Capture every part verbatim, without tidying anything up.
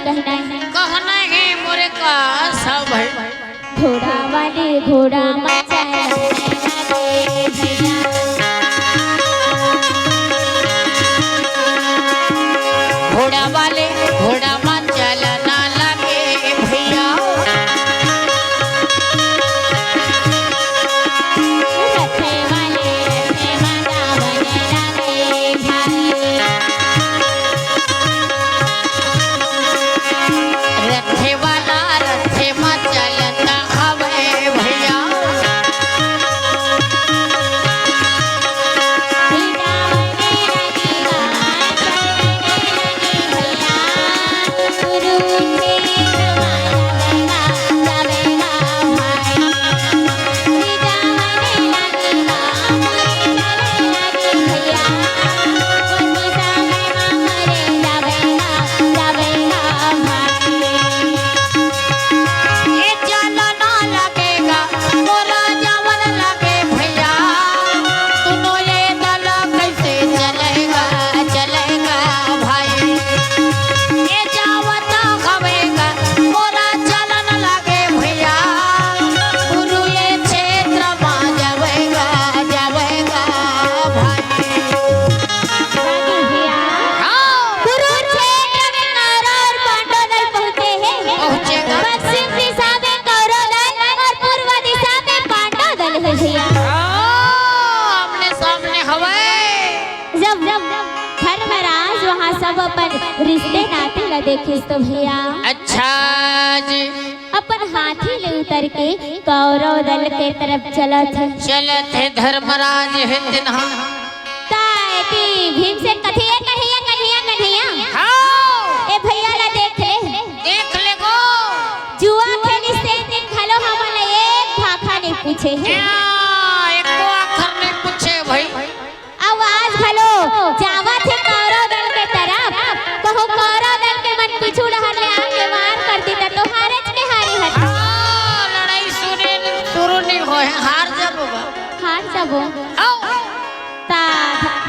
कहना हे। कहना हे मोरे का सब भाई। घोड़ा वाले घोड़ा मा चलना लगे भैया। घोड़ा वाले घोड़ा मा चलना लगे भैया। रथे वाले रथे मा जावन लगे भाई। रथे वाला रथे मा चलता हवे भैया। ए चलो ना लगेगा, मोला जावन लगे भैया। तू नो ये दल कैसे चलेगा, चलेगा भाई। ए जावत हवेगा, मोला चलन लगे भैया। गुरु ये क्षेत्र मा जावेगा, जावेगा भाई। रागी भैया। हाँ। कुरुक्षेत्र में कौरव और पांडव दल पहुंचे हैं। पहुंचेगा। पश्चिम दिशा में कौरव दल और पूर्व दिशा में पांडव दल है भैया। हाँ, आमने सामने हवे। जब, जब धर्मराज वहाँ सब अपन रिश्ते नाते ला देखिस तो भैया। अच्छा जी। अपन हाथी ले उतर के कौरव दल के तरफ चलत हे। चलत हे धर्मराज हे तिनहा। ता एती भीमसेन कथे, "ए कन्हैया, कन्हैया, कन्हैया। हाँ। ए भैया ला देख ले। देख ले गो। जुआ खेलिस तेन दिन घलो हमन ला एक भाखा नइ पूछे हे।" हाँ, एको आखर नइ पूछे भाई। अउ आज घलो जावत हे कौरव दल के तरफ, कहूं कौरव दल के मन पीछू डहर ले आके वार कर दी त तो हारेच के हारी हर। हाँ, लड़ाई सुरू, सुरू नइ होय हे, हार जाबो गा। हार जाबो। हाँ। ता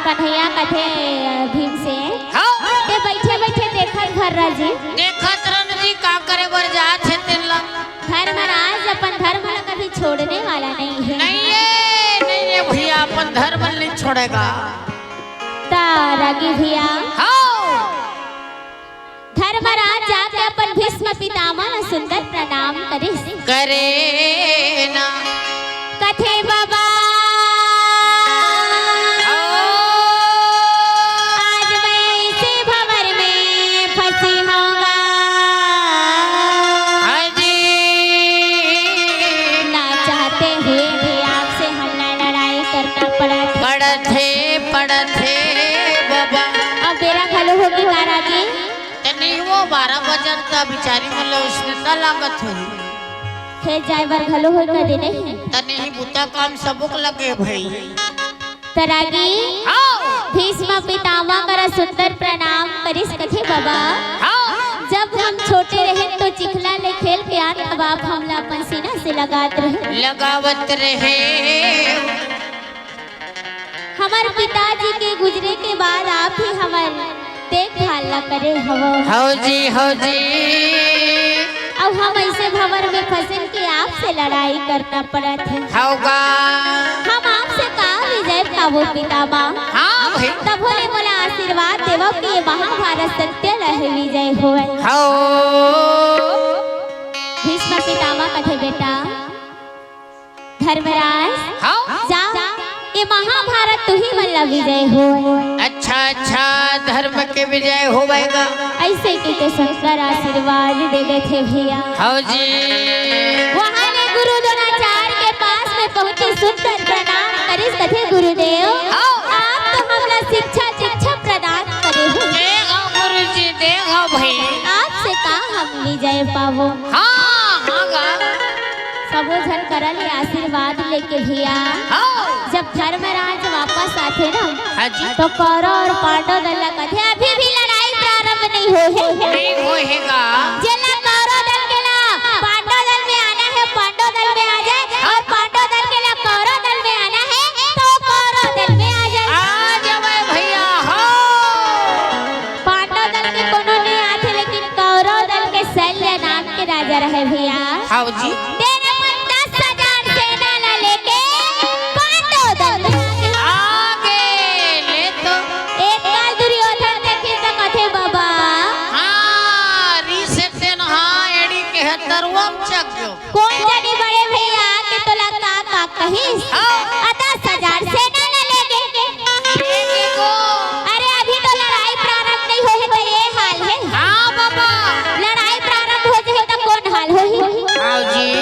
कन्हैया कथे भीमसेन, हाँ। ते बइठे बइठे देखत भर रह जी। देखत रह जी, का करे बर जात हे तेन ला। धर्मराज अपन धर्म ला कभी छोड़ने वाला नहीं है। नहीं है, नहीं है भैया, अपन धर्म नहीं छोड़ेगा। ता रागी भैया, हाँ। धर्मराज जाके अपन भीष्म पितामह ला सुंदर प्रणाम करिस। करे ना। कथे बाबा, हाँ। आज मैं इसी भंवर में फंसी होंगा। हाँ जी। ना चाहते हुए भी आपसे हमला लड़ाई करना पड़ा था। पड़त हे, पड़त हे बाबा। अब बेरा घलो होगे का रागी? ते नहीं वो बारह बजन त बिचारी मन ल उसने त लागत होही। हे जाय बर घलो होय का देने? त नहीं बुता काम सबुक लगे भाई। त रागी हाँ। भीष्म पितामह करा सुंदर प्रणाम करिस कथे बाबा। हाँ। जब हम छोटे रहेन तो चिखला ले खेल के आन, तब आप हमला अपन सीना से लगात रहे। लगावत रहे। हमर पिताजी के गुजरे के बाद आप ही हमर देखभाल ला करे हवो। हव जी, हव जी। अउ हम अइसे भंवर में फंसेन कि आपसे लड़ाई करना पड़त हे। हव गा। हम आपसे का विजय पाबो पितामह? हाँ भाई। तभो ले मोला आशीर्वाद देवव कि ये महाभारत सत्य लहे विजय होवय। हव। भीष्म पितामह कथे बेटा, धर्मराज, हाँ? जा, ये महाभारत तुही मन ला विजय होय। अच्छा, अच्छा, धर्म के विजय होवय गा। अइसे कहिके सुंदर आशीर्वाद दे देथे भैया। हव जी। वहाँ ले गुरु द्रोणाचार्य के पास में पहुँचे, सुंदर प्रणाम करिस, कथे गुरुदेव, हाँ। आप तो हमला शिक्षा दीक्षा प्रदान करे हो। दे हो गुरु जी, दे हो भाई। आपसे का हम विजय पाबो? हाँ, हाँ गा। सबो झन करा ले आशीर्वाद लेके भैया। हाँ। जब धर्मराज वापस आथे ना, हाँ जी। तो कौरव और पांडव दल ला कथे, "अभी भी लड़ाई प्रारंभ नहीं होय हे।" नहीं होय हे गा। जेला कौरव दल के ला पांडव दल में आना हे, पांडव दल में आ जाय, हाँ। और पांडव दल के ला कौरव दल में आना हे, तो कौरव दल में आ जाय। आ जावय भैया, हाँ। पांडव दल के कोनो नहीं आथे, लेकिन कौरव रहे भैया। हाँ जी। तेन अपन दस हजार सेना ला लेके पांडव दल में आगे। आगे ले तो। एक काल दुर्योधन देखिस त कथे, "बाबा।" हाँ, रीस तेन हाँ एड़ी के हे तरुआ म चक गयो। कोन जनी बड़े भैया के तोला का का कहिस? हाँ। आ दस हजार सेना ला लेके। लेके गो। अरे अभी तो लड़ाई प्रारंभ नहीं होहे त ये हाल हे। हाँ बाबा। लड़ाई प्रारंभ हो जाही त कोन हाल होही? हाँ जी।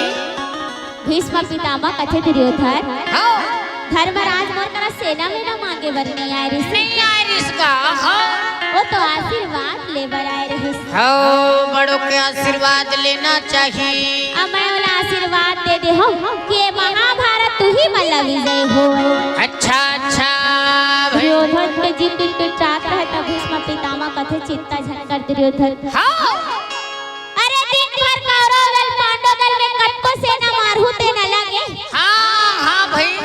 भीष्म पितामह कथे दुर्योधन, हाँ। धर्मराज मोर करा सेना में ना मांगे बर नहीं आए रिहिस। नहीं आए रिहिस का, हाँ। वो तो आशीर्वाद ले बर आए रिहिस। हाँ, बड़ों के आशीर्वाद लेना चाहिए। अब मैं ओला आशीर्वाद दे दे हूँ कि ये महाभारत तू ही मन ला विजय हो। अच्छा, अच्छा, भाई। दुर्योधन के जिंदगी के चाहत रहे तब भीष्म पितामह कथे चिंता झन कर दुर्योधन। हाँ। अरे दिन भर कौरव दल पांडव दल में कतको सेना मारहू ते न लगे। हाँ, हाँ भाई।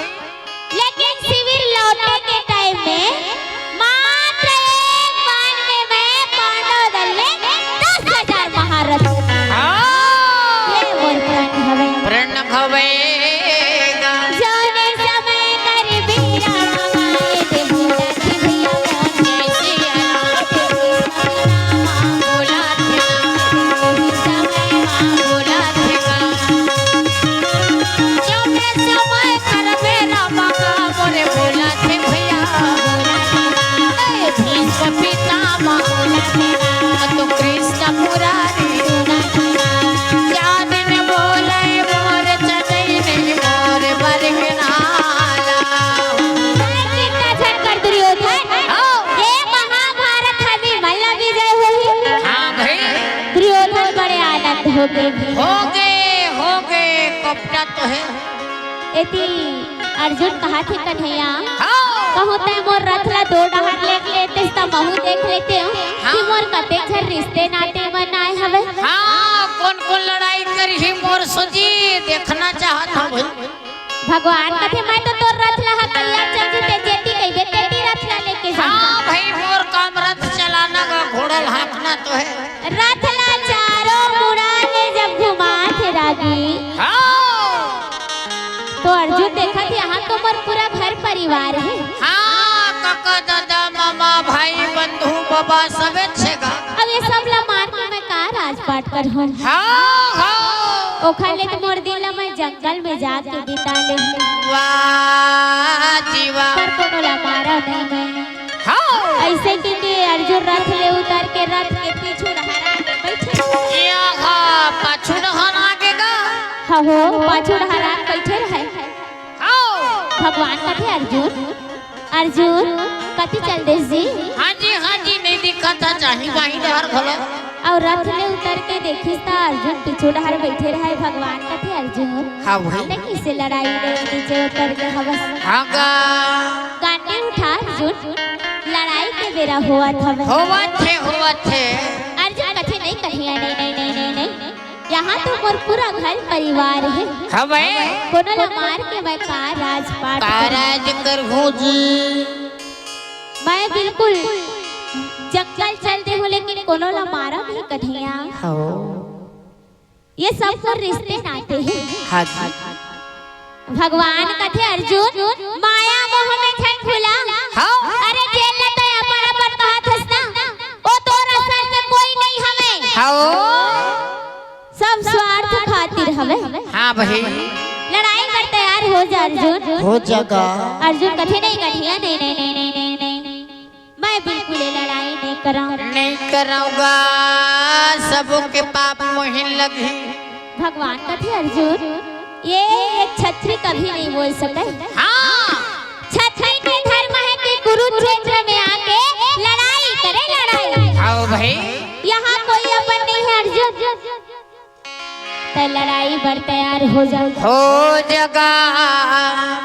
लेकिन शिविर लौटे के टाइम में मात्र एक बाण में मैं पांडव दल में दस हजार महारथ। हाँ। ये मोर प्रण हवे। प्रण हवे। जौने समय कर बीरा माए दे भूला थी भैया मोहन सिया राम। चिंता झन कर दुर्योधन, हाँ। ये महाभारत हमी मन ला विजय होही। हाँ भाई। दुर्योधन बड़े आनंद हो गे। हो गे, हो गे, कपटा तो हे। एती अर्जुन कहाथे कन्हैया, हाँ। कहूँ तैं मोर रथ ला दो डहर लेग लेतेस त महूँ देख लेतेंव हाँ। कि मोर कतेक झन रिश्ते नाते मन आए हवे। हाँ, कोन कोन लड़ाई करही मोर सोजी देखना चाहत हँव भाई। भगवान कथे, "मैं तो तोर रथ ला हकइया चल जथे, जेती कहिबे तेती रथ ला लेके जा।" हाँ भाई, मोर काम रथ चलाना का, घोड़ा ला हाँकना तो हे। रथ ला चारों मुड़ा ले जब घुमाथे रागी। हाँ। तो अर्जुन देखथे, "यहाँ तो मोर पूरा घर परिवार हे।" हाँ, काका, दादा, मामा, भाई, बंधु, बाबा, सबे छेगा। अब ये सब ला मान के मैं का राजपाट करहूँ? हाँ, हाँ। ओखर ले तो मोर दिन ला मैं जंगल में जाके बिता लेहूँ। वाह जी वाह। पर कोनो ला मारा नहीं मैं। हाँ। ऐसे के, के अर्जुन रथ ले उतर के रथ के पीछू डहर आके बैठे। ये हाँ, पाछू डहर आके गा। हाँ हो, पाछू डहर आके बैठे रहे। हाँ। भगवान कथे, "अर्जुन, अर्जुन, कति चल देस जी?" हाँ जी, हाँ जी, नहीं दिखत हे, चाही बाही डहर घलो। अउ रथ ले उतर के देखिस त अर्जुन पीछू डहर बैठे रहे। भगवान कथे, "अर्जुन, हाँ भाई। तैं कइसे लड़ाई में नीचे उतर गे हवस?" हाँ गा। गांडी उठा अर्जुन, लड़ाई के बेरा होवत हवे। होवत हे, होवत हे। अर्जुन कथे, "नहीं कन्हैया, नहीं, नहीं, नहीं, नहीं, नहीं।" यहाँ तो मोर पूरा घर परिवार हे। हवे। कोनो ला मार के मैं का राजपाट का करहूँ? राज करहूँ जी? मैं बिल्कुल जंगल चल देहूँ, लेकिन कोनो ला मारा नहीं कन्हैया। हाँ। ये सब मोर रिश्ते नाते हे। हाँ जी। भगवान कथे, "अर्जुन, माया मोह में झन भुला।" हाँ। अरे जेन ला तैं अपन अपन कहत हस ना, वो तोर असल में कोई नहीं हवे। हाँ। सब स्वार्थ खातिर हवे। हाँ भाई। लड़ाई बर तैयार हो जा अर्जुन। हो जागा। अर्जुन कथे, "नहीं कन्हैया, नहीं, नहीं, नहीं।" मैं बिल्कुल ये लड़ाई नहीं करंव। नहीं करंव गा, सबो के पाप मोहिन लगही। भगवान कथे, "अर्जुन, ये एक छत्री कभी नहीं बोल सके।" हाँ। छत्री के धर्म हे कि कुरुक्षेत्र में आके लड़ाई करे, लड़ाई। आओ भाई। यहाँ कोई अपन नहीं हे अर्जुन। तैं लड़ाई बर तैयार हो जा। हो जागा।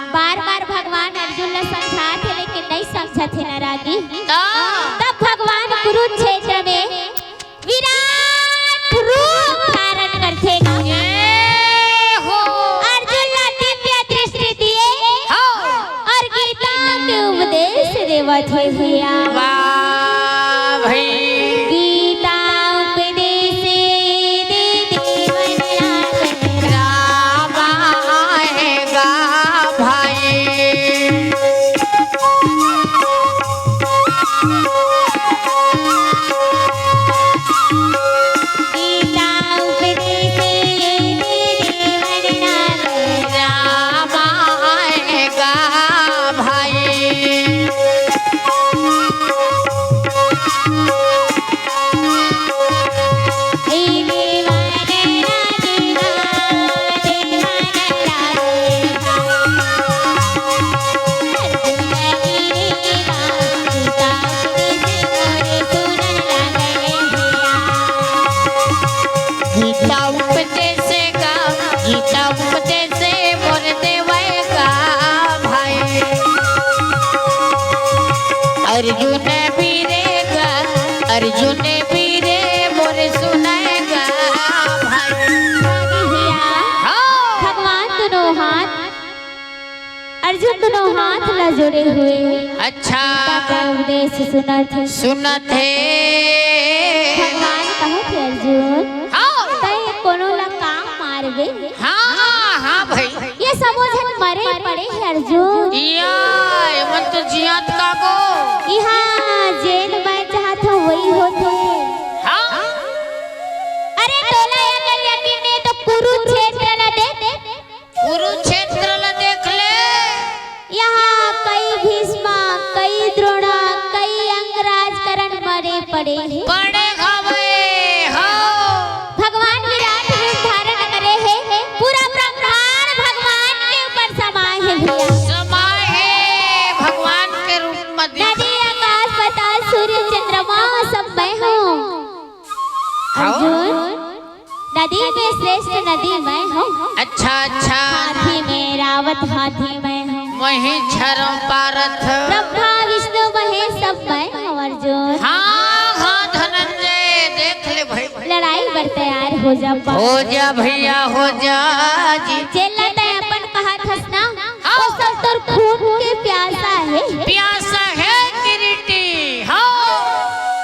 बार-बार भगवान अर्जुन ला समझाथे, लेकिन नहीं समझथे ना रागी। तो? तब भगवान कुरुक्षेत्र में विराट रूप धारण करथे। ये हो। अर्जुन ला दिव्य दृष्टि दिए। हो। अउ गीता के उपदेश देवत हे भैया। वाह भाई। गीता उपदेश दे देवन गीता उपदेश गा, गीता उपदेश मोर देवय गा भाई। अर्जुन बीरे गा, अर्जुन बीरे मोर सुनय गा भाई। भैया, हाँ। भगवान दोनों हाथ, अर्जुन दोनों हाथ ला जोड़े हुए अच्छा। गीता का उपदेश सुनत हे। सुनत हे। भगवान कहत हे, अर्जुन, हाँ। तैं कोनो ला का मारबे? हाँ, हाँ भाई। ये सबो झन मरे पड़े हे अर्जुन। या, एमन तो जियत का गो। इहाँ जेन मैं चाहत हूँ वही होथे। हाँ। अरे तोला ये कन्या की ने तो कुरुक्षेत्र ला दे। कुरुक्षेत्र ला देख ले। यहाँ कई भीष्मा, कई द्रोणा, कई अंगराज करण मरे पड़े हे। पड़े हवे, हो। भगवान विराट रूप धारण करे हे, पूरा ब्रह्मांड भगवान के ऊपर समाय हे भैया। समाय हे, भगवान के रूप में दिख- नदी, आकाश, पाताल, सूर्य, चंद्रमा सब मैं हूँ। हाँ। अर्जुन, नदी में श्रेष्ठ नदी मैं हूँ। अच्छा, अच्छा। हाथी में रावत हाथी मैं हूँ। वही छरम पारथ। ब्रह्मा विष्णु महेश सब मैं हूँ अर्जुन। हाँ, हाँ धनंजय, देख ले भाई। लड़ाई बर तैयार हो जा बा। हो जा भैया, हो जा जी। जेला तैं अपन कहत हस ना, हाँ। वो सब तोर खून के प्यासा हे। प्यासा हे किरीटी, हाँ।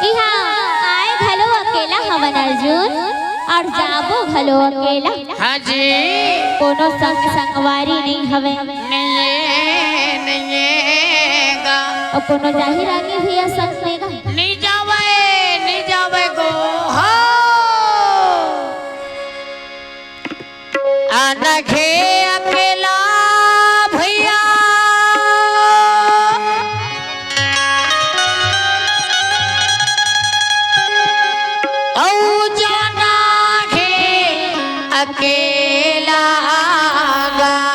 इहाँ आए घलो अकेला हवन अर्जुन, अउ जाबो घलो अकेला। हाँ जी। कोनो संग संगवारी नइ हवे। नइ हे, नइ हे गा। अउ कोनो जाही रागी भैया संग में गा। नइ जावय, नइ जावय गो, हाँ। अनघे अकेला भैया, अउ जाना घे अकेला गा।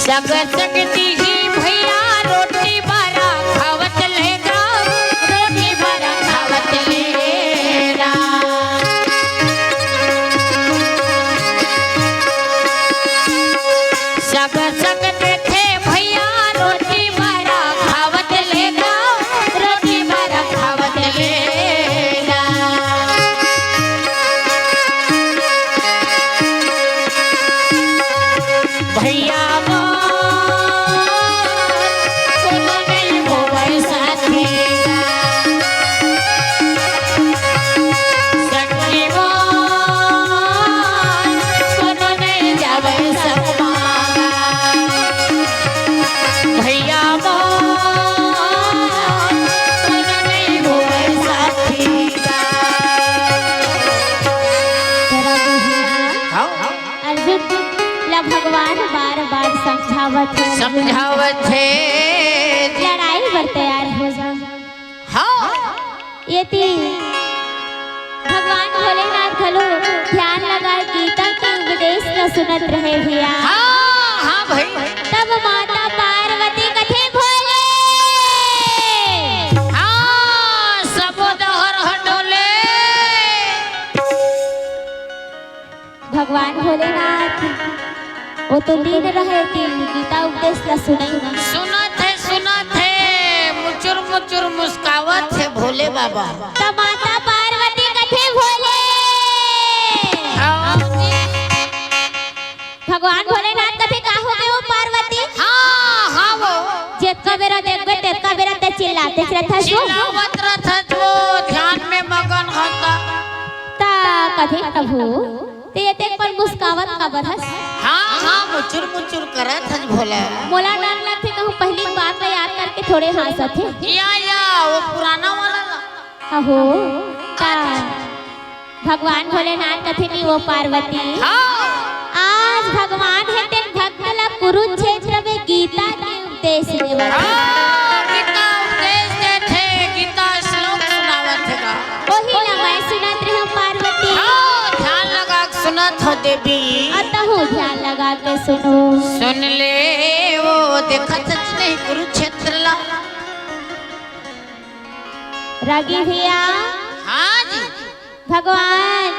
जग सकती ही भैया रोटी बरा खावत लेगा, रोटी बरा खावत लेगा। जग सकते थे भैया रोटी बरा खावत लेगा, रोटी बरा खावत लेगा। भैया मोर, कोनो नइ होवय साथी। सखी मोर, कोनो नइ जावय संगमा। भैया मोर, कोनो नइ होवय साथी। हाँ। अर्जुन ला भगवान बार बार समझावत हे, समझावत हे। लड़ाई बर तैयार हो जा। हाँ। ये ती भगवान भोलेनाथ घलो ध्यान लगा गीता के उपदेश ला सुनत रहे भैया। हाँ, हाँ भाई। तब माता पार्वती कथे भोले। हाँ, सबो डहर ह डोले। भगवान भोलेनाथ, वो तो लीन रहे कि गीता उपदेश ला सुनई। सुनत हे, सुनत हे, मुचुर मुचुर मुस्कावत हे भोले बाबा। त माता पार्वती कथे भोले। हाँ जी। भगवान भोलेनाथ कथे का हो गे वो पार्वती? हाँ, हाँ वो। जेतका बेरा देखबे, तेतका बेरा ते चिल्लाते रथस वो। चिल्लावत रथस वो, ध्यान में मगन हस। त कथे प्रभु, ते एतेक पर मुस्कावत काबर हस? हाँ, हाँ, मुचुर मुचुर करत हस भोला। मोला डर लगथे कहूँ पहिली बात ला याद करके थोड़े हाँसत हे। या, या, वो पुराना वाला ला। अहो, का भगवान भोलेनाथ कथे नहीं वो पार्वती। हाँ। आज भगवान हे तेन भक्त ला कुरुक्षेत्र में गीता के उपदेश देवत हे। हाँ, गीता उपदेश देथे, गीता श्लोक सुनावत हे गा। ओही ला मैं सुनत रहे हूँ पार्वती। हाँ, ध्यान लगा के सुनत हो देवी। अतहु ध्यान लगा के सुनो। सुन ले वो देखत हस नहीं कुरुक्षेत्र ला। रागी भैया। हाँ जी। भगवान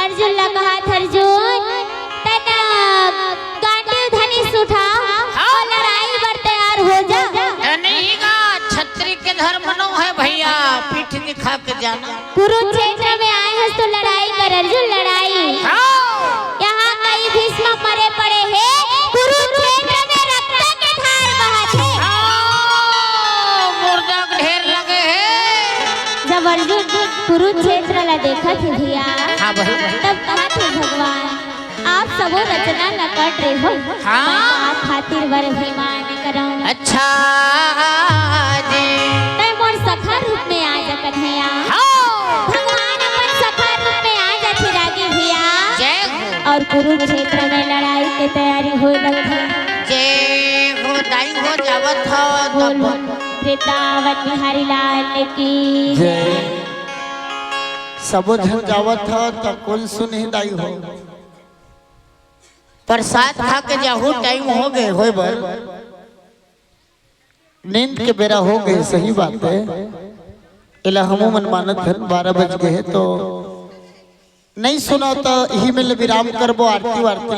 अर्जुन ला कहत, अर्जुन, तैं गांडीव धनुष उठा हाँ। अउ लड़ाई बर तैयार हो जा। धनी का छत्री के धर्म नो हे भैया, पीठ दिखा के जाना। कुरुक्षेत्र में आए हस तो लड़ाई कर अर्जुन, लड़ाई। हाँ। यहाँ कई भीष्म मरे पड़े हे, कुरुक्षेत्र में रक्त के धार बहत हे। हाँ, मुर्दा के ढेर लगे हे। जब अर्जुन कुरुक्षेत्र ला देखत हे भैया, हाँ भाई। तब कहत हे भगवान, आप सबो रचना ला कर रहे हो, हाँ। मैं आप खातिर बर अभिमान करौं। अच्छा जी। तैं मोर सखा रूप में आ जा कन्हैया। हाँ। भगवान अपन सखा रूप में आ जाथे रागी भैया। जय हो। अउ कुरुक्षेत्र में लड़ाई के तैयारी होए लगथे। जय हो, दाई हो जावत हो बोल तब। वृंदावन बिहारी लाल की जय। सबो झन जावत हो त कोन सुनही दाई हो। प्रसाद खा के जाहू, टाइम हो गे होए बर। नींद के बेरा हो गे, सही बात हे। एला हमू मन मानत हन, बारह बज गे हे, तो नइ सुनव त इही में ले विराम करबो, आरती वारती